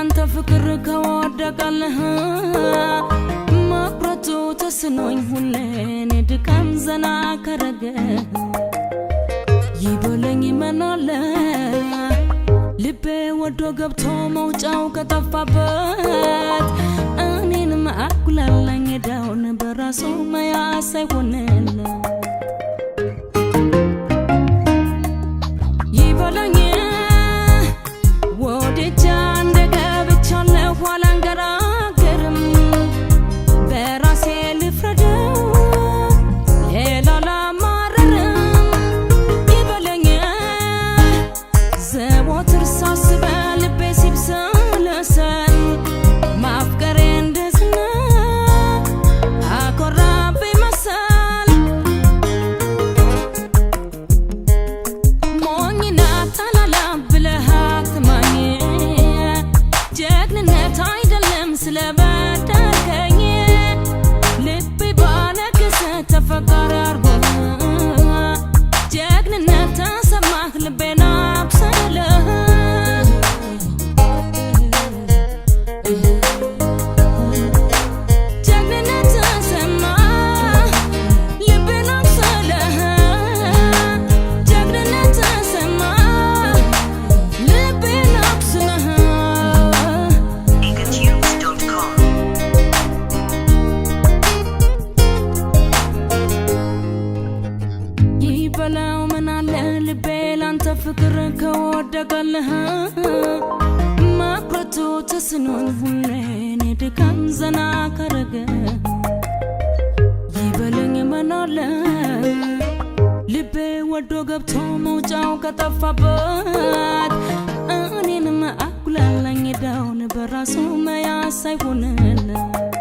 ላንተ ፍቅር ከወደቀልህ፣ መቁረጡ ተስኖኝ ሁሌን ድካም ዘና ካረገ፣ ይበለኝ ምናለ ልቤ ወዶ ገብቶ መውጫው ከጠፋበት፣ እኔንም አጉላላኝ ዳውን በራሱ መያዝ ሳይሆንለት። ይበለኝ ወድጃ እንደገብቻለሁ፣ አላንገራግርም፣ በራሴ ልፍረደው፣ ሌላ ላማረርም። ይበለኝ ዘወትር ሳስበ ልቤ ሲብሰለሰል፣ ማፍቀሬ እንደዝና አኮራብኝ መሰል። ሞኝና ታላላ ብለህ አትማኝ፣ ጀግንነት አይደለም ስለበደልከኝ። ልቤ ባነገሰ ተፈቃሪ አርጎ፣ ጀግንነት ተሰማህ ልቤን አቁሰለህ። ጀግንነት ተሰማህ ልቤን አቁሰለህ። ጀግንነት ተሰማህ ልቤን አቁስለህ። Megatunes.com. ይበላው ምናለ ልቤ ላንተ ፍቅር ከወደቀልህ፣ መቁረጡ ተስኖኝ ሁሌን ድካም ዘና ካረገ፣ ይበለኝ ምናለ ልቤ ወዶ ገብቶ መውጫው ከጠፋበት፣ እኔንም አጉላላኝ ዳውን በራሱ መያዝ ሳይሆንለት።